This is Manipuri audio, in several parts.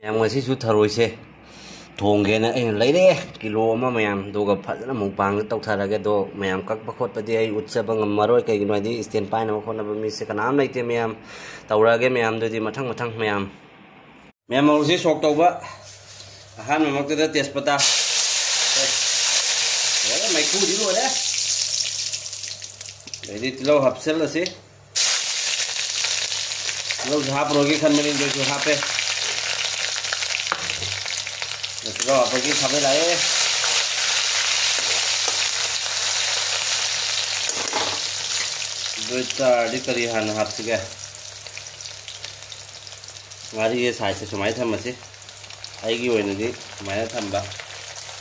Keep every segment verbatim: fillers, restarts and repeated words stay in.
ꯃꯌꯥꯝ, ꯉꯁꯤꯁꯨ ꯊꯔꯣꯏꯁꯦ ꯊꯣꯡꯒꯦꯅ ꯑꯩꯅ ꯂꯩꯔꯛꯑꯦ ꯀꯤꯂꯣ ꯑꯃ, ꯃꯌꯥꯝ꯫ ꯑꯗꯨꯒ ꯐꯖꯅ ꯃꯨꯛꯕꯥꯡꯗ ꯇꯧꯊꯔꯒꯦ꯫ ꯑꯗꯣ ꯃꯌꯥꯝ, ꯀꯛꯄ ꯈꯣꯠꯄꯗꯤ ꯑꯩ ꯎꯠꯆꯕ ꯉꯝꯃꯔꯣꯏ, ꯀꯩꯒꯤꯅꯣ ꯍꯥꯏꯗꯤ stand ꯄꯥꯏꯅꯕ ꯈꯣꯠꯅꯕ ꯃꯤꯁꯦ ꯀꯅꯥꯝ ꯂꯩꯇꯦ, ꯃꯌꯥꯝ꯫ ꯇꯧꯔꯛꯑꯒꯦ ꯃꯌꯥꯝ, ꯑꯗꯨꯗꯤ ꯃꯊꯪ ꯃꯊꯪ, ꯃꯌꯥꯝ꯫ ꯃꯌꯥꯝ, ꯃꯣꯔꯣꯛꯁꯤ ꯁꯣꯛ ꯇꯧꯕ ꯑꯍꯥꯟꯕꯃꯛꯇꯗ ꯇꯦꯖꯄꯇꯥ ꯂꯣꯏꯔꯦ, ꯃꯩꯈꯨꯗꯤ ꯂꯣꯏꯔꯦ꯫ ꯑꯗꯩꯗꯤ ꯇꯤꯜꯍꯧ ꯍꯥꯞꯆꯜꯂꯁꯤ꯫ ꯇꯤꯜꯍꯧꯁꯨ ꯍꯥꯞꯄꯔꯣꯏꯒꯦ ꯈꯟꯕꯅꯤ, ꯑꯗꯨꯁꯨ ꯍꯥꯞꯄꯦ꯫ ꯇꯤꯜꯍꯧ ꯍꯥꯞꯄꯒꯤ ꯈꯥꯕꯩ ꯂꯥꯛꯑꯦ꯫ ꯑꯗꯨ ꯑꯣꯏꯇꯥꯔꯗꯤ ꯀꯔꯤ ꯍꯥꯟꯅ ꯍꯥꯞꯁꯤꯒꯦ? ꯉꯥꯔꯤꯁꯦ sideꯇ ꯁꯨꯃꯥꯏꯅ ꯊꯝꯃꯁꯤ꯫ ꯑꯩꯒꯤ ꯑꯣꯏꯅꯗꯤ ꯁꯨꯃꯥꯏꯅ ꯊꯝꯕ꯫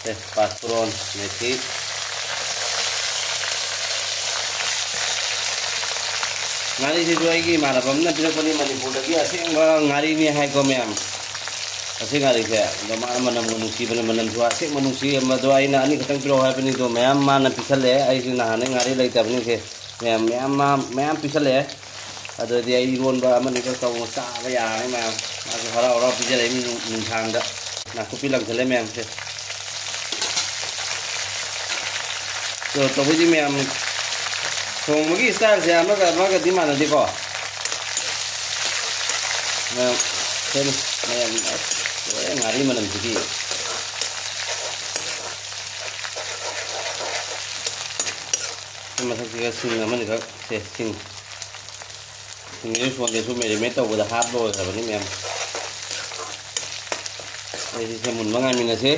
ꯑꯦ, ꯄꯥꯁꯄꯣꯔꯣꯟ, ꯃꯦꯊꯤ꯫ ꯉꯥꯔꯤꯁꯤꯁꯨ ꯑꯩꯒꯤ ꯏꯃꯥꯟꯅꯕ ꯑꯃꯅ ꯄꯤꯔꯛꯄꯅꯤ, ꯃꯅꯤꯄꯨꯔꯗꯒꯤ ꯑꯁꯦꯡꯕ ꯉꯥꯔꯤꯅꯤ ꯍꯥꯏꯀꯣ, ꯃꯌꯥꯝ꯫ ꯑꯁꯤ ꯉꯥꯔꯤꯁꯦ, ꯑꯗꯣ ꯃꯥꯅ ꯃꯅꯝꯒ ꯅꯨꯡꯁꯤꯕꯅꯦ, ꯃꯅꯝꯁꯨ ꯑꯁꯦꯡꯕ ꯅꯨꯡꯁꯤ꯫ ꯑꯗꯣ ꯑꯩꯅ ꯑꯅꯤꯈꯛꯇꯪ ꯄꯤꯔꯛꯑꯣ ꯍꯥꯏꯕꯅꯤ, ꯑꯗꯣ ꯃꯌꯥꯝ ꯃꯥꯅ ꯄꯤꯁꯜꯂꯛꯑꯦ꯫ ꯑꯩꯁꯨ ꯅꯍꯥꯟꯗꯩ ꯉꯥꯔꯤ ꯂꯩꯇꯕꯅꯤ꯫ ꯁꯦ, ꯃꯌꯥꯝ, ꯃꯌꯥꯝ, ꯃꯥ ꯃꯌꯥꯝ ꯄꯤꯁꯜꯂꯛꯑꯦ꯫ ꯑꯗꯨꯗꯤ ꯑꯩ ꯏꯔꯣꯟꯕ ꯑꯃꯅꯤꯈꯛ ꯇꯧ ꯆꯥꯕ ꯌꯥꯔꯅꯤ, ꯃꯌꯥꯝ꯫ ꯃꯥꯁꯨ ꯍꯔꯥꯎ ꯍꯔꯥꯎ ꯄꯤꯖꯔꯛꯏ, ꯃꯤ ꯅꯨꯡ-, ꯅꯨꯡꯗꯥꯡꯗ ꯅꯥꯀꯨꯞꯄꯤ ꯂꯪꯁꯜꯂꯦ ꯃꯌꯥꯝꯁꯦ꯫ ꯑꯗꯣ ꯇꯧꯕꯩꯗꯤ ꯃꯌꯥꯝ ꯊꯣꯡꯕꯒꯤ styleꯁꯦ ꯑꯃꯒ ꯑꯃꯒꯗꯤ ꯃꯥꯟꯅꯗꯦꯀꯣ꯫ ꯃꯌꯥꯝ, ꯁꯦꯝꯃꯤ꯫ ꯃꯌꯥꯝ, ꯑꯁ, ꯂꯣꯏꯔꯦ ꯉꯥꯔꯤ ꯃꯅꯝꯁꯤꯗꯤ꯫ ꯁꯤ ꯃꯊꯛꯁꯤꯒ ꯁꯤꯡ ꯑꯃꯅꯤꯈꯛ, ꯁꯦ, ꯁꯤꯡ꯫ ꯁꯤꯡꯁꯤꯁꯨ ꯁꯣꯟꯗꯁꯨ marinate ꯇꯧꯕꯗ ꯍꯥꯞ ꯂꯣꯏꯈ꯭ꯔꯕꯅꯤ ꯃꯌꯥꯝ꯫ ꯑꯩꯁꯤ ꯁꯦ ꯃꯨꯟꯕ ꯉꯥꯏꯃꯤꯟꯅꯁꯤ꯫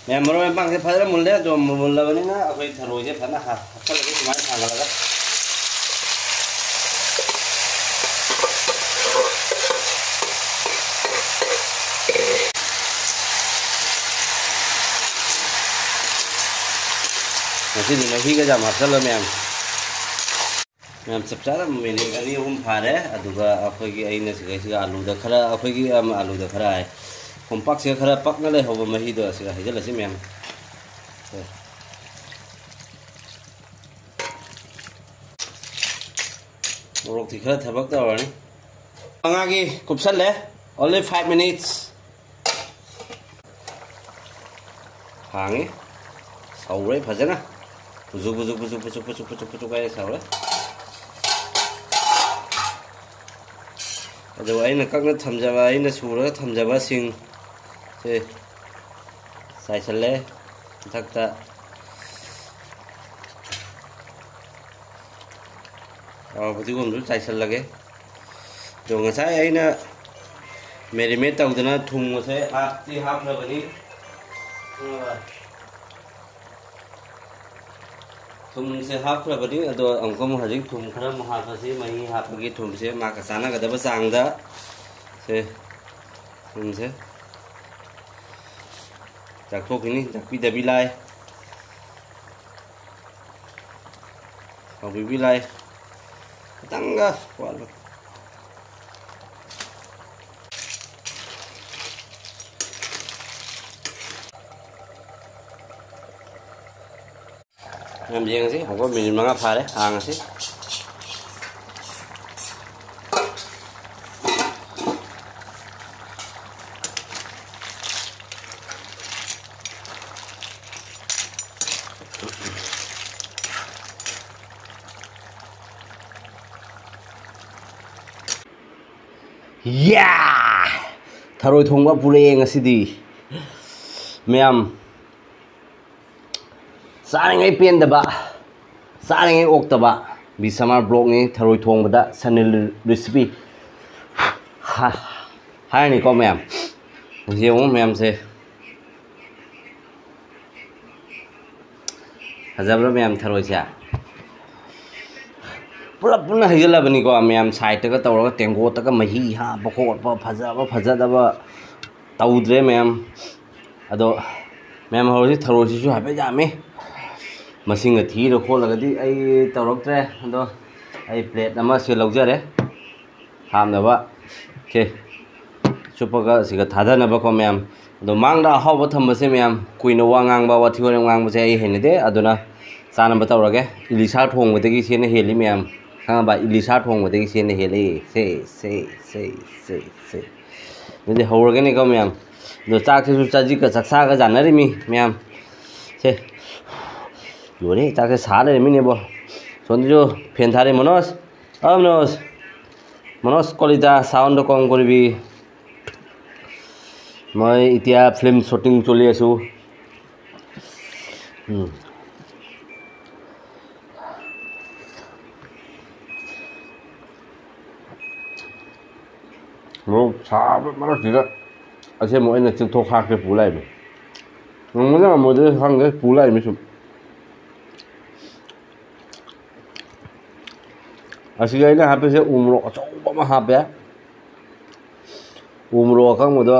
ꯃꯌꯥꯝ, ꯃꯔꯣꯏ ꯃꯄꯥꯡꯁꯦ ꯐꯖꯅ ꯃꯨꯜꯂꯦ꯫ ꯑꯗꯣ ꯃꯨꯜꯂꯕꯅꯤꯅ ꯑꯩꯈꯣꯏ ꯊꯔꯣꯏꯁꯦ ꯐꯖꯅ ꯍꯥ-, ꯍꯥꯞꯆꯜꯂꯒ ꯁꯨꯃꯥꯏꯅ ꯊꯥꯡꯒꯠꯂꯒ ꯉꯁꯤꯗꯤ ꯃꯍꯤꯒ ꯌꯥꯝ ꯍꯥꯞꯆꯜꯂꯣꯏ ꯃꯌꯥꯝ꯫ ꯃꯌꯥꯝ, ꯆꯞ ꯆꯥꯅ minute ꯑꯅꯤ ꯑꯍꯨꯝ ꯐꯥꯔꯦ꯫ ꯑꯗꯨꯒ ꯑꯩꯈꯣꯏꯒꯤ, ꯑꯩꯅ ꯁꯤꯗꯩꯁꯤꯗ ꯑꯂꯨꯗ ꯈꯔ, ꯑꯩꯈꯣꯏꯒꯤ, ꯑꯝ, ꯑꯂꯨꯗ ꯈꯔ ꯍꯥꯏ, ꯀꯣꯝꯄꯥꯛꯁꯤꯒ ꯈꯔ ꯄꯛꯅ ꯂꯩꯍꯧꯕ ꯃꯍꯤꯗꯣ ꯑꯁꯤꯒ ꯍꯩꯖꯤꯜꯂꯁꯤ ꯃꯌꯥꯝ꯫ ꯃꯣꯔꯣꯛꯇꯤ ꯈꯔ ꯊꯕꯛ ꯇꯧꯔꯅꯤ꯫ ꯃꯉꯥꯒꯤ ꯀꯨꯞꯁꯜꯂꯦ꯫ Only five minutes. ꯍꯥꯡꯉꯤ꯫ ꯁꯧꯔꯦ ꯐꯖꯅ꯫ ꯄꯨꯖꯨ, ꯄꯨꯖꯨ, ꯄꯨꯖꯨ, ꯄꯨꯖꯨ, ꯄꯨꯖꯨ, ꯄꯨꯖꯨ, ꯄꯨꯖꯨ ꯀꯥꯏꯅ ꯁꯧꯔꯦ꯫ ꯑꯗꯨꯒ ꯑꯩꯅ ꯀꯛꯅ ꯊꯝꯖꯕ, ꯑꯩꯅ ꯁꯨꯔꯒ ꯊꯝꯖꯕ ꯁꯤꯡ ꯁꯦ ꯆꯥꯏꯁꯜꯂꯦ꯫ ꯃꯊꯛꯇ ꯐꯗꯤꯒꯣꯝꯁꯨ ꯆꯥꯏꯁꯜꯂꯒꯦ꯫ ꯑꯗꯣ ꯉꯁꯥꯏ ꯑꯩꯅ marinate ꯇꯧꯗꯅ ꯊꯨꯝ ꯉꯁꯥꯏ ꯍꯥꯞꯇꯤ ꯍꯥꯞꯈ꯭ꯔꯕꯅꯤ꯫ ꯊꯨꯝꯁꯦ ꯍꯥꯞꯈ꯭ꯔꯕꯅꯤ, ꯑꯗꯣ ꯑꯃꯨꯛꯀ ꯑꯃꯨꯛ ꯍꯧꯖꯤꯛ ꯊꯨꯝ ꯈꯔ ꯑꯃꯨꯛ ꯍꯥꯞꯄꯁꯤ꯫ ꯃꯍꯤ ꯍꯥꯞꯄꯒꯤ ꯊꯨꯝꯁꯦ ꯃꯥꯒ ꯆꯥꯟꯅꯒꯗꯕ ꯆꯥꯡꯗ ꯁꯦ ꯊꯨꯝꯁꯦ ꯆꯥꯛꯊꯣꯛꯈꯤꯅꯤ, ꯆꯥꯛꯄꯤꯗꯕꯤ ꯂꯥꯏ꯫ ꯍꯥꯎꯕꯤꯕꯤ ꯂꯥꯏ꯫ ꯈꯤꯇꯪꯒ ꯋꯥꯠꯂꯤ꯫ ꯌꯥꯝ ꯌꯦꯡꯉꯁꯤ꯫ ꯑꯃꯨꯛꯀ ꯃꯤꯅꯤꯠ ꯃꯉꯥ ꯐꯥꯔꯦ, ꯍꯥꯡꯉꯁꯤ꯫ ꯌꯥ! ꯊꯔꯣꯏ ꯊꯣꯡꯕ ꯄꯨꯔꯛꯑꯦ ꯉꯁꯤꯗꯤ꯫ ꯃꯌꯥꯝ, ꯆꯥꯔꯤꯉꯩ ꯄꯦꯟꯗꯕ, ꯆꯥꯔꯤꯉꯩ ꯑꯣꯛꯇꯕ, ꯕꯤ ꯁꯃꯥꯔ ꯕ꯭ꯂꯣꯛꯅꯤ ꯊꯔꯣꯏ ꯊꯣꯡꯕꯗ ꯁꯟꯅꯤꯜ ꯔꯤꯁꯤꯄꯤ꯫ ꯍꯥ, ꯍꯥꯏꯔꯅꯤꯀꯣ ꯃꯌꯥꯝ꯫ ꯌꯦꯡꯉꯨ ꯃꯌꯥꯝꯁꯦ꯫ ꯐꯖꯕ꯭ꯔꯥ ꯃꯌꯥꯝ ꯊꯔꯣꯏꯁꯦ? ꯄꯨꯂꯞ ꯄꯨꯟꯅ ꯍꯩꯖꯤꯜꯂꯕꯅꯤꯀꯣ ꯃꯌꯥꯝ, ꯁꯥꯏꯠꯇꯒ ꯇꯧꯔꯒ ꯇꯦꯡꯀꯣꯠꯇꯒ ꯃꯍꯤ ꯍꯥꯞꯄ ꯈꯣꯠꯄ, ꯐꯖꯕ ꯐꯖꯗꯕ ꯇꯧꯗ꯭ꯔꯦ ꯃꯌꯥꯝ꯫ ꯑꯗꯣ ꯃꯌꯥꯝ ꯍꯧꯔꯁꯤ, ꯊꯔꯣꯏꯁꯤꯁꯨ ꯍꯥꯏꯐꯦꯠ ꯌꯥꯝꯃꯤ꯫ ꯃꯁꯤꯡꯒ ꯊꯤꯔ ꯈꯣꯠꯂꯒꯗꯤ ꯑꯩ ꯇꯧꯔꯛꯇ꯭ꯔꯦ꯫ ꯑꯗꯣ ꯑꯩ ꯄ꯭ꯂꯦꯠ ꯑꯃ ꯁꯤ ꯂꯧꯖꯔꯦ ꯍꯥꯞꯅꯕ꯫ ꯁꯦ, ꯆꯨꯞꯄꯒ ꯁꯤꯒ ꯊꯥꯗꯅꯕꯀꯣ ꯃꯌꯥꯝ꯫ ꯑꯗꯣ ꯃꯥꯡꯗ ꯑꯍꯥꯎꯕ ꯊꯝꯕꯁꯦ ꯃꯌꯥꯝ, ꯀꯨꯏꯅ ꯋꯥ ꯉꯥꯡꯕ, ꯋꯥꯊꯤ ꯋꯥꯔꯦꯝ ꯉꯥꯡꯕꯁꯦ ꯑꯩ ꯍꯩꯅꯗꯦ꯫ ꯑꯗꯨꯅ ꯆꯥꯅꯕ ꯇꯧꯔꯒꯦ꯫ ꯏꯂꯤꯁꯥ ꯊꯣꯡꯕꯗꯒꯤ ꯁꯤꯅ ꯍꯦꯜꯂꯤ ꯃꯌꯥꯝ꯫ ꯈꯪꯉꯕ? ꯏꯂꯤꯁꯥ ꯊꯣꯡꯕꯗꯒꯤ ꯁꯤꯅ ꯍꯦꯜꯂꯦ꯫ ꯁꯦ, ꯁꯦ, ꯁꯦ, ꯁꯦ, ꯁꯦ꯫ ꯑꯗꯨꯗꯤ ꯍꯧꯔꯒꯅꯤꯀꯣ ꯃꯌꯥꯝ꯫ ꯑꯗꯣ ꯆꯥꯛꯁꯤꯁꯨ ꯆꯖꯤꯛꯀ ꯆꯥꯛꯁꯥꯒ ꯆꯥꯟꯅꯔꯤꯃꯤ ꯃꯌꯥꯝ꯫ ꯁꯦ꯫ ꯂꯣꯏꯔꯦ, ꯆꯥꯛꯁꯦ ꯁꯥ ꯂꯩꯔꯝꯃꯤꯅꯦꯕꯣ꯫ ꯁꯣꯝꯗꯁꯨ ꯐꯦꯟ ꯊꯥꯔꯦ ꯃꯅꯣꯖ꯫ ꯑ ꯃꯅꯣꯖ꯫ ꯃꯅꯣꯖ ꯀꯂꯤꯇꯥ sound ꯗ ꯀꯣꯡ ꯀꯣꯔꯤꯕꯤ꯫ ꯃꯣꯏ ꯏꯇꯤꯌꯥ film shooting ꯆꯣꯂꯤ ꯑꯁꯨ꯫ ꯎꯝ꯫ ꯃꯣꯔꯣꯛ ꯁꯥꯕ ꯃꯔꯛꯁꯤꯗ ꯑꯁꯦꯡꯕ ꯑꯩꯅ ꯆꯤꯡꯊꯣꯛ ꯈꯥꯛꯀꯦ ꯄꯨ ꯂꯥꯛꯏꯅꯤ꯫ ꯉꯝꯒꯗ꯭ꯔꯥ ꯉꯝꯃꯣꯏꯗ꯭ꯔꯥ ꯈꯪꯗꯦ, ꯄꯨ ꯂꯥꯛꯏꯅꯤ ꯁꯨꯝ꯫ ꯑꯁꯤꯒ ꯑꯩꯅ ꯍꯥꯞꯄꯤꯁꯦ ꯎ ꯃꯣꯔꯣꯛ ꯑꯆꯧꯕ ꯑꯃ ꯍꯥꯞꯄꯦ꯫ ꯎ ꯃꯣꯔꯣꯛ ꯑꯀꯪꯕꯗꯣ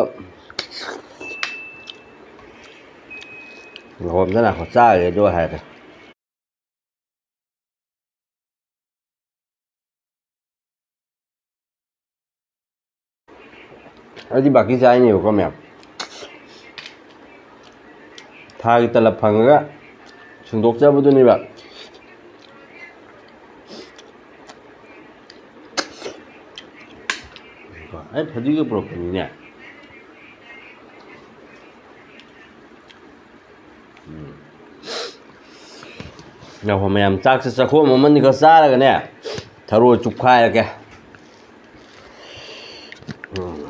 ꯂꯧꯍꯣꯝꯗ ꯉꯥꯏꯈꯣ ꯆꯥꯒꯦ ꯑꯗꯨꯒ ꯍꯥꯏꯔꯛꯀꯦ꯫ ꯑꯩꯗꯤ ꯕꯥꯀꯤ ꯆꯥꯏꯅꯦꯕꯀꯣ ꯃꯌꯥꯝ꯫ ꯊꯥꯒꯤ ꯇꯂꯞ ꯐꯪꯉꯒ ꯁꯤꯟꯗꯣꯛꯆꯕꯗꯨꯅꯦꯕ꯫ ꯑꯩ ꯐꯗꯤꯒ ꯄꯨꯔꯛꯄꯅꯤꯅꯦ꯫ ꯎꯝ꯫ ꯉꯥꯏꯈꯣ ꯃꯌꯥꯝ, ꯆꯥꯛꯁꯦ ꯆꯥꯛꯈꯣꯝ ꯑꯃꯅꯤꯈꯛ ꯆꯥꯔꯒꯅꯦ, ꯊꯔꯣꯏ ꯆꯨꯞꯈꯥꯏꯔꯒꯦ꯫ ꯎꯝ꯫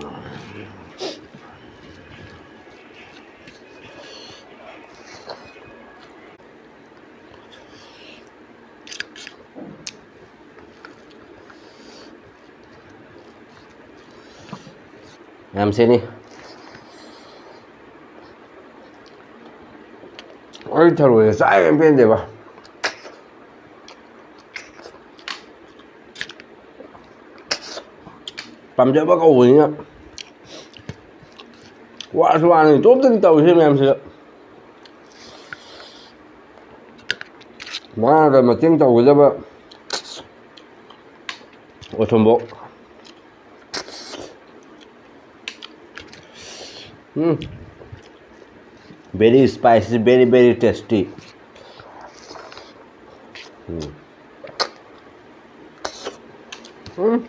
ꯌꯥꯝ ꯁꯦꯠꯅꯤ꯫ ꯑꯩ ꯊꯔꯣꯏꯁꯦ ꯆꯥ ꯌꯥꯝ ꯄꯦꯟꯗꯦꯕ꯫ ꯄꯥꯝꯖꯕ ꯀꯧꯕꯅꯤꯅ ꯋꯥꯁꯨ ꯋꯥꯅ ꯏꯇꯣꯝꯇꯅꯤ ꯇꯧꯔꯤꯁꯦ ꯃꯌꯥꯝꯁꯤꯗ꯫ ꯃꯥꯅꯒ ꯃꯇꯦꯡ ꯇꯧꯒꯗꯕ ꯑꯣꯊꯣꯝꯕꯣꯛ꯫ ꯎꯝ꯫ Very spicy, very, very tasty. ꯎꯝ꯫ ꯎꯝ꯫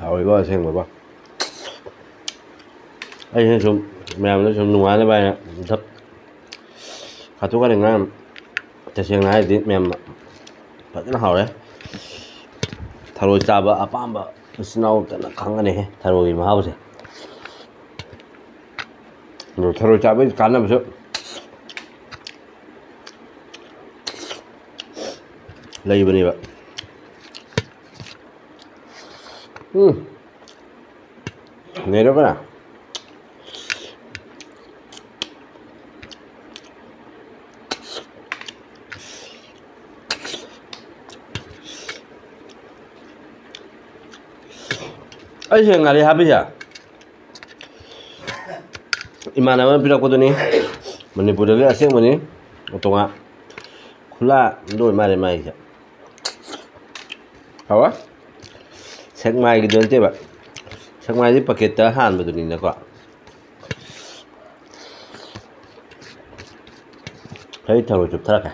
ꯍꯥꯎꯋꯤꯕꯣ, ꯑꯁꯦꯡꯕꯕꯣ꯫ ꯑꯩꯁꯤꯅ ꯁꯨꯝ ꯃꯌꯥꯝꯗ ꯁꯨꯝ ꯅꯨꯡꯉꯥꯏꯅꯕ ꯍꯥꯏꯅ ꯁꯛ ꯈꯥꯇꯣꯛꯀꯅꯤ ꯉꯔꯥꯡ꯫ ꯇꯁꯦꯡꯅ ꯍꯥꯏꯔꯗꯤ ꯃꯌꯥꯝ ꯐꯖꯅ ꯍꯥꯎꯔꯦ꯫ ꯊꯔꯣꯏ ꯆꯥꯕ ꯑꯄꯥꯝꯕ ꯏꯆꯤꯟ ꯏꯅꯥꯎ ꯑꯝꯇꯅ ꯈꯪꯒꯅꯤꯍꯦ ꯊꯔꯣꯏꯒꯤ ꯃꯍꯥꯎꯁꯦ꯫ ꯑꯗꯣ ꯊꯔꯣꯏ ꯆꯥꯕꯒꯤ ꯀꯥꯟꯅꯕꯁꯨ ꯂꯩꯕꯅꯦꯕ꯫ ꯎꯝ꯫ ꯅꯩꯔꯕ? ꯑꯩꯁꯦ ꯉꯥꯔꯤ ꯍꯥꯞꯄꯤꯁꯦ ꯏꯃꯥꯟꯅꯕꯅ ꯄꯤꯔꯛꯄꯗꯨꯅꯤ, ꯃꯅꯤꯄꯨꯔꯗꯒꯤ ꯑꯁꯦꯡꯕꯅꯤ꯫ ꯇꯣꯉꯥꯟ ꯈꯨꯂꯥ ꯂꯣꯏ ꯃꯥꯜꯂꯦ ꯃꯥꯒꯤꯁꯦ꯫ ꯍꯥꯎꯋꯦ꯫ ꯁꯦꯛꯃꯥꯏꯒꯤꯗꯨ ꯅꯠꯇꯦꯕ, ꯁꯦꯛꯃꯥꯏꯗꯤ ꯄꯀꯦꯠꯇ ꯍꯥꯟꯕꯗꯨꯅꯤꯅꯀꯣ꯫ ꯑꯩ ꯊꯔꯣꯏ ꯆꯨꯞꯊꯔꯛꯀꯦ꯫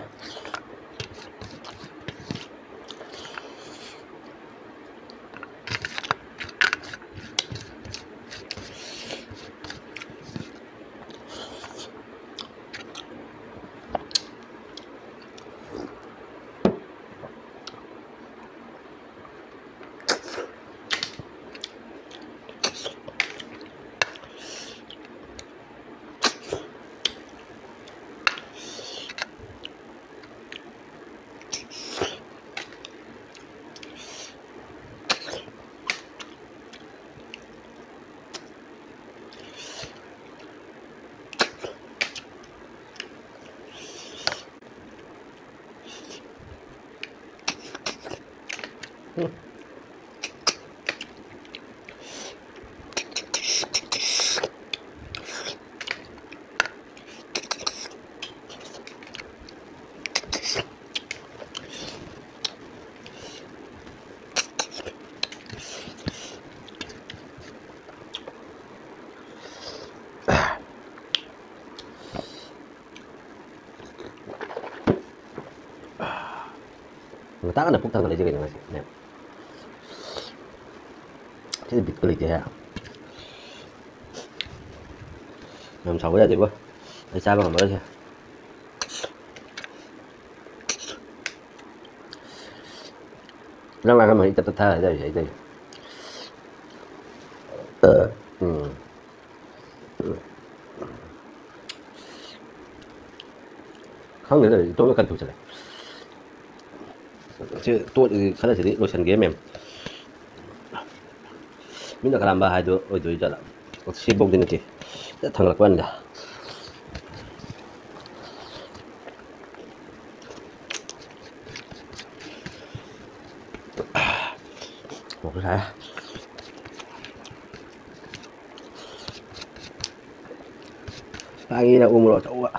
ꯉꯟꯇꯥ ꯉꯟꯅ ꯄꯨꯛ ꯊꯟꯒꯠꯂꯛꯏꯁꯦ ꯀꯩꯅꯣ ꯉꯁꯤ, ꯃꯦꯝ? ꯁꯤꯗꯤ ꯕꯤꯠꯀ ꯂꯩꯇꯦꯍꯦ꯫ ꯌꯥꯝ ꯁꯥꯎꯕ ꯌꯥꯗꯦꯕꯣ꯫ ꯑꯩ ꯆꯥꯕ ꯉꯝꯃꯔꯣꯏꯁꯦ꯫ ꯅꯪ ꯂꯥꯛꯑꯒ ꯃꯍꯤ ꯇꯞ ꯇꯞ ꯊꯥꯔ ꯍꯥꯏꯗꯔꯤꯁꯦ ꯑꯩ ꯇꯧꯔꯤꯁꯦ꯫ ꯎꯝ꯫ ꯈꯪꯗꯦꯗ, ꯏꯇꯣꯝꯇ ꯀꯟꯐ꯭ꯌꯨꯁ ꯆꯠꯂꯦ꯫ ꯁꯤ ꯇꯣꯠ-, ꯈꯔꯁꯤꯗꯤ ꯂꯣꯏꯁꯟꯒꯦ, ꯃꯦꯝ꯫ ꯃꯤꯠꯅ ꯀꯔꯥꯝꯕ ꯍꯥꯏꯗꯣ ꯑꯣꯏꯗꯣꯏ ꯖꯥꯠꯂ? ꯁꯤꯐꯧꯗꯤ ꯅꯠꯇꯦ꯫ ꯊꯥꯡꯒꯠꯂꯛꯄ ꯀꯥꯟꯗ꯫ ꯃꯣꯔꯣꯛꯁꯨ ꯁꯥꯏ꯫ ꯁꯥꯏꯅ ꯎ ꯃꯣꯔꯣꯛ ꯑꯆꯧꯕ꯫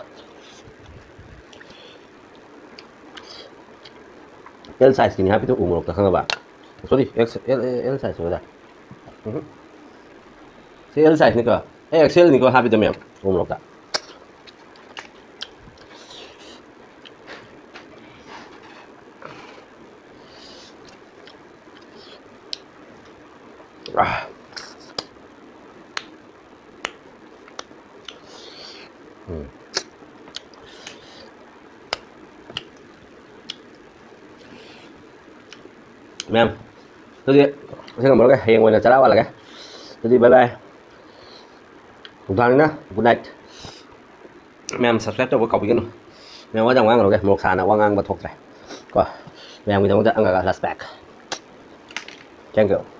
ꯑꯦꯜ ꯁꯥꯏꯖꯀꯤꯅꯤ ꯍꯥꯞꯄꯤꯗꯣ ꯎ ꯃꯣꯔꯣꯛꯇ, ꯈꯪꯉꯕ? Sorry, X-, L, L size ꯑꯣꯏꯔꯦ꯫ ꯎꯝꯍꯨꯝ꯫ C L ꯁꯥꯏꯖꯅꯤꯀꯣ꯫ ꯑꯦ, ꯑꯦꯛꯁ ꯑꯦꯜꯅꯤꯀꯣ ꯍꯥꯞꯄꯤꯗꯣ, ꯃꯦꯝ, ꯎ ꯃꯣꯔꯣꯛꯇ꯫ ꯑꯥ꯫ ꯎꯝ꯫ ꯃꯦꯝ, ꯑꯗꯨꯗꯤ ꯉꯁꯤ ꯉꯝꯃꯔꯣꯏꯒꯦ, ꯍꯌꯦꯡ ꯑꯣꯏꯅ ꯆꯔꯥ ꯋꯥꯠꯂꯒꯦ꯫ ꯑꯗꯨꯗꯤ bye bye꯫ ꯅꯨꯡꯗꯥꯡꯅꯤꯅ good night꯫ ꯃꯌꯥꯝ subscribe ꯇꯧꯕ ꯀꯥꯎꯕꯤꯒꯅꯨ꯫ ꯃꯌꯥꯝ ꯋꯥ ꯌꯥꯝ ꯉꯥꯡꯉꯔꯣꯏꯒꯦ, ꯃꯣꯔꯣꯛ ꯁꯥꯅ ꯋꯥ ꯉꯥꯡꯕ ꯊꯣꯛꯇ꯭ꯔꯦ ꯀꯣ꯫ ꯃꯌꯥꯝꯒꯤꯗꯃꯛꯇ ꯑꯪꯒꯥꯒ last pack꯫ Thank you꯫